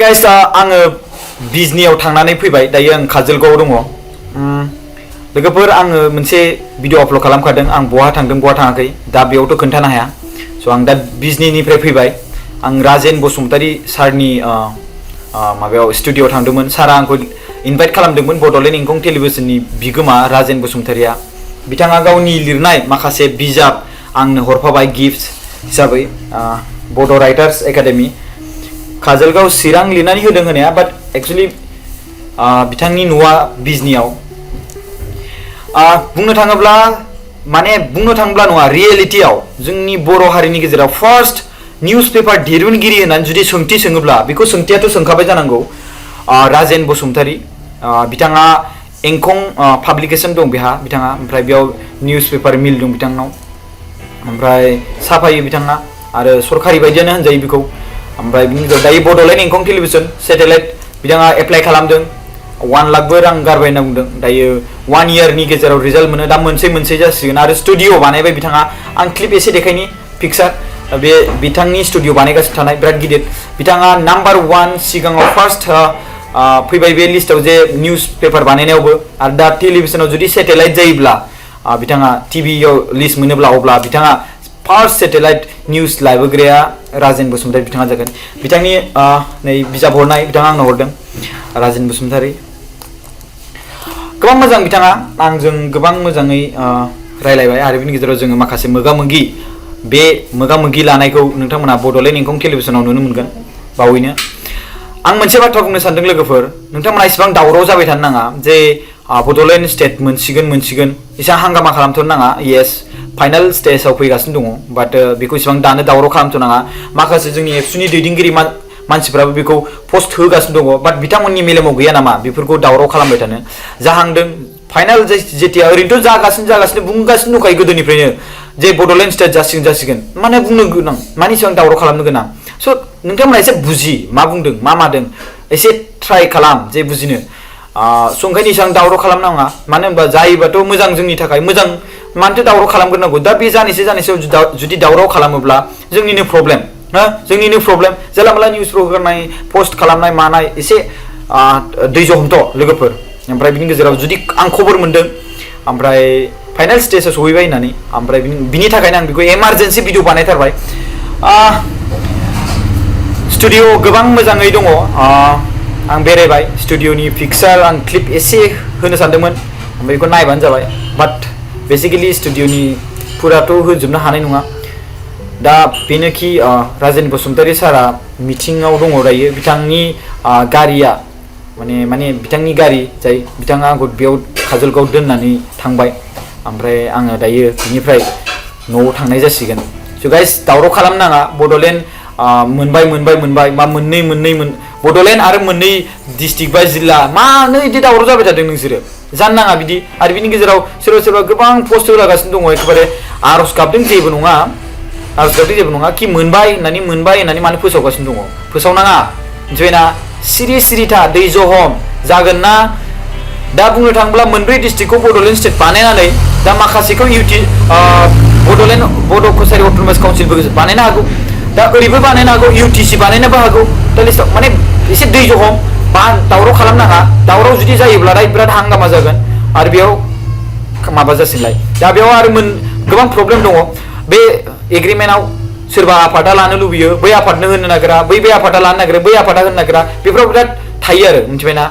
guys आङो बिजनियाव थांनानै फैबाय दायो आं काजलगावआव दङ लोगोफोर आङो मोनसे भिडिअ आपल'ड खालामखादों आं बहा थांदों बहा थाङाखै दा बेयावथ' खोन्थानो हाया स' आं दा बिजनिनिफ्राय फैबाय आं राजेन बसुमतारी सारनि माबायाव स्टुडिअ'आव थांदोंमोन सारा आंखौ इनभाइट खालामदोंमोन बड'लेण्ड इंखं टेलिभिजननि बिगोमा राजेन बसुमतारीया बिथाङा गावनि लिरनाय माखासे बिजाब आंनो हरफाबाय गिफ्ट हिसाबै बड' राइटार्स एकाडेमि काजलगाव चिरां लिरनानै होदों होनाया बाट एक्चुअली बिथांनि न'आ बिजनियाव बुंनो थाङोब्ला नङा रियेलिटियाव जोंनि बर' हारिनि गेजेराव फार्स्ट निउस पेपार दिरुनगिरि होननानै जुदि सोंथि सोङोब्ला बेखौ सोंथियाथ' सोंखाबाय जानांगौ राजेन बसुमतारी बिथाङा इंखं पाब्लिकेशन दं बेहा बिथाङा ओमफ्राय बेयाव निउस पेपार मिल दं बिथांनाव ओमफ्राय साफायो बिथाङा आरो सरकारि बायदियानो होनजायो बेखौ ओमफ्राय बिनि गेजेराव दायो बड'लेण्ड इंखं टेलिभिजन सेटेलाइट बिथाङा एप्लाइ खालामदों 1 लाखबो रां गारबाय होनना बुंदों दायो 1 इयारनि गेजेराव रिजाल्ट मोनो दा मोनसे जासिगोन आरो स्टुडिअ बानायबाय बिथाङा आं क्लिप एसे देखायनि पिक्सार बे बिथांनि स्टुडिअ बानायगासिनो थानाय बिराद गिदिर बिथाङा नाम्बार 1 सिगाङाव फार्स्ट फैबाय बे लिस्टआव जे निउस पेपार बानायनायावबो आरो दा टेलिभिजनाव जुदि सेटेलाइट जायोब्ला बिथाङा टिभियाव लिस्ट मोनोब्ला अब्ला बिथाङा फार्स्ट सेटेलाइट निउस लाबोग्राया राजेन बसुमतारी बिथाङा जागोन बिथांनि नै बिजाब हरनाय बिथाङा आंनो हरदों राजेन बसुमतारी गोबां मोजां बिथाङा आंजों गोबां मोजाङै रायलायबाय आरो बिनि गेजेराव जोङो माखासे मोगा-मोगि लानायखौ नोंथांमोना बड'लेण्ड इंखं टेलिभिजनाव नुनो मोनगोन बावैनो आं मोनसे बाथ्रा बुंनो सानदों लोगोफोर नोंथांमोना इसेबां दावराव जाबाय थानो नाङा जे बड'लेण्ड स्टेट मोनसिगोन एसेबां हांगामा खालामथ'नो नाङा येस फाइनाल स्टेजाव फैगासिनो दङ बाट बेखौ इसेबां दानो दावराव खालामथ' नाङा माखासे जोंनि एबसुनि दैदेनगिरि मानसिफ्राबो बेखौ पस्ट होगासिनो दङ बाट बिथांमोननि मेलेमाव गैया नामा बेफोरखौ दावराव खालामबाय थानो जाहांदों फाइनाल जेथिया ओरैनोथ' जागासिनो बुंगासिनो दंखायो गोदोनिफ्रायनो जे बड'लेण्ड स्टेट जासिगोन माने बुंनो गोनां मानि सिगां दावराव खालामनो गोनां स' नोंथांमोना एसे बुजि मा बुंदों मा मादों एसे ट्राइ खालाम जे बुजिनो स' ओंखायनो इसेबां दावराव खालामनाङा मानो होनबा जायोबाथ' मोजां जोंनि थाखाय मोजां मानोथो दावराव खालामग्रोनांगौ दा बे जानोसैयाव जुदि दावराव खालामोब्ला जोंनिनो प्रब्लेम जानला मोनला निउसफ्राव होनाय पस्ट खालामनाय मानाय एसे दैज' हमथ' लोगोफोर ओमफ्राय बिनि गेजेराव जुदि आं खबर मोनदों ओमफ्राय फाइनाल स्टेजाव सहैबाय होननानै ओमफ्राय बिनि थाखायनो आं बेखौ एमारजेन्सि भिडिअ बानायथारबाय स्टुडिअ गोबां मोजाङै दङ आं बेरायबाय स्टुडिअनि पिक्सार आं क्लिप एसे होनो सानदोंमोन ओमफ्राय बेखौ नायबानो जाबाय बाट बेसिकेलि स्टुडिअनि फुराथ' होजोबनो हानाय नङा दा बेनोखि राजेन बसुमतारी सारा मिटिङाव दङ दायो बिथांनि गारिया माने बिथांनि गारि जाय बिथाङा आंखौ बेयाव काजलगाव दोननानै थांबाय ओमफ्राय आङो दायो बिनिफ्राय न'आव थांनाय जासिगोन स' गाइस दावराव खालामनाङा बड'लेण्ड मोनबाय मा मोननै बड'लेण्ड आरो मोननै डिस्ट्रिक्ट बा जिल्ला मानो बिदि दावराव जाबाय थादों नोंसोरो जानो नाङा बिदि आरो बिनि गेजेराव सोरबा गोबां पस्ट होलागासिनो दङ एखेबारे आर'ज गाबदों जेबो नङा कि मोनबाय होननानै मानो फोसावगासिनो दङ फोसावनाङा मिथिबायना सिरि था दैज' हम जागोन ना दा बुंनो थाङोब्ला मोनब्रै डिस्ट्रिक्टखौ बड'लेण्ड स्टेट बानायनानै दा माखासेखौ बड' कसारि अट'नमास काउन्सिलबो बानायनो हागौ दा ओरैबो बानायनो हागौ UTC बानायनोबो हागौ दा लिस्टआव माने एसे दैज' हम दावराव खालामनाङा दावराव जुदि जायोब्लाथाय बिराद हांगामा जागोन आरो बेयाव माबा जासिनलाय दा बेयाव आरो गोबां प्रब्लेम दङ बे एग्रिमेन्टआव सोरबा आफादा लानो लुबैयो बै आफादनो होनो नागिरा बै आफादा लानो नागिरो बै आफादा होनो नागिरा बेफोराव बिराद थायो आरो मिथिबायना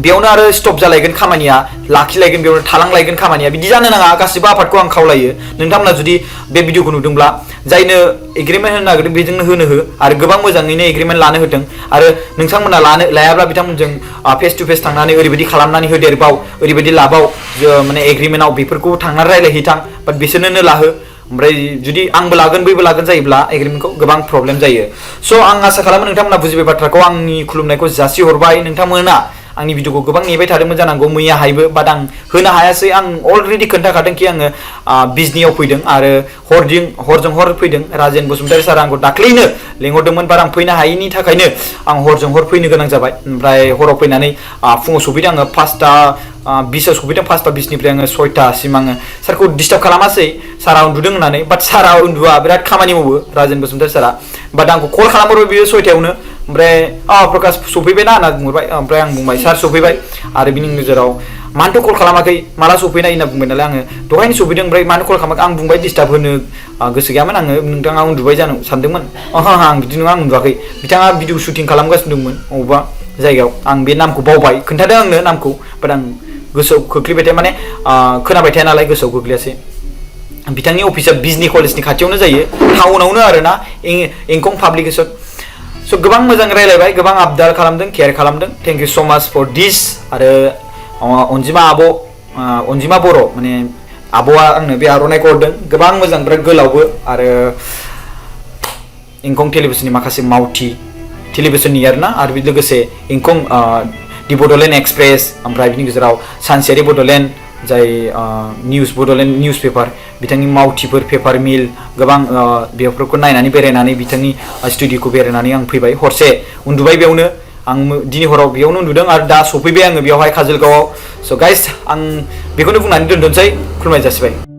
बेयावनो आरो स्टप जालायगोन खामानिया लाखिलायगोन बेयावनो थालांलायगोन खामानिया बिदि जानो नाङा गासिबो आफादखौ आं खावलायो नोंथांमोना जुदि बे भिडिअखौ नुदोंब्ला जायनो एग्रिमेन्ट होनो नागिरदों बेजोंनो होनो हो आरो गोबां मोजाङैनो एग्रिमेन्ट लानो होदों आरो नोंथांमोना लायाब्ला बिथांमोनजों फेस टु फेस थांनानै ओरैबायदि खालामनानै होदेरबाव ओरैबायदि लाबाव माने एग्रिमेन्टआव बेफोरखौ थांनानै रायलायहैथां बाट बिसोरनो लाहो ओमफ्राय जुदि आंबो लागोन बैबो लागोन जायोब्ला एग्रिमेन्टखौ गोबां प्रब्लेम जायो स' आं आसा खालामो नोंथांमोना बुजिबाय बाथ्राखौ आंनि खुलुमनायखौ जासिहरबाय नोंथांमोना आंनि भिडिअखौ गोबां नेबाय थादोंमोन जानांगौ मैयाहायबो बाट आं होनो हायासै आं अलरेडि खोन्थाखादों कि आङो बिजनियाव फैदों आरो हरजों हर फैदों राजेन बसुमतारी सारा आंखौ दाख्लैनो लेंहरदोंमोन बाट आं फैनो हायैनि थाखायनो आं हरजों हर फैनो गोनां जाबाय ओमफ्राय हराव फैनानै फुङाव सफैदों आङो 5:20 सफैदों 5:20निफ्राय आङो 6:00सिम आङो सारखौ डिस्टार्ब खालामासै सारा उन्दुदों होननानै बाट सारा उन्दुआ बिराद खामानि मावो राजेन बसुमतारी सारा बाट आंखौ कल खालामहरबाय बियो 6:00आवनो ओमफ्राय प्रकाश सफैबायना होनना बुंहरबाय ओमफ्राय आं बुंबाय सार सफैबाय आरो बिनि गेजेराव मानोथ' कल खालामाखै माला सफैनाय होनना बुंबाय नालाय आङो दहायनो सफैदों ओमफ्राय मानो कल खालामाखै आं बुंबाय डिस्टार्ब होनो गोसो गैयामोन आङो नोंथाङा उन्दुबाय जानो सानदोंमोन आं बिदि नङा आं उन्दुवाखै बिथाङा भिडिअ शुटिं खालामगासिनो दंमोन अबेबा जायगायाव आं बे नामखौ बावबाय खोन्थादों आंनो नामखौ बाट आं गोसोआव खोख्लैबाय थाया माने खोनाबाय थाया नालाय गोसोआव खोख्लैयासै बिथांनि अफिसा बिजनि कलेजनि खाथियावनो जायो टाउनावनो आरोना इंखं पाब्लिकेसन स' गोबां मोजां रायलायबाय गोबां आबदार खालामदों केयार खालामदों थेंक इउ स' माच फर दिस आरो अनजिमा बर' माने आब'आ आंनो बे आर'नाइखौ हरदों गोबां मोजां बिराद गोलावबो आरो इंखं टेलिभिसननि माखासे मावथि टेलिभिसननि आरोना आरो लोगोसे इंखं दि बड'लेण्ड एक्सप्रेस ओमफ्राय बिनि गेजेराव सानसेयारि बड'लेण्ड जाय बड'लेण्ड निउस पेपार बिथांनि मावथिफोर पेपार मिल गोबां बेफोरखौ नायनानै बेरायनानै बिथांनि स्टुडिअ'खौ बेरायनानै आं फैबाय हरसे उन्दुबाय बेयावनो आं दिनै हराव बेयावनो उन्दुदों आरो दा सफैबाय आङो बेयावहाय काजलगावआव स' गाइस आं बेखौनो बुंनानै दोनथ'नोसै खुलुमनाय जासिबाय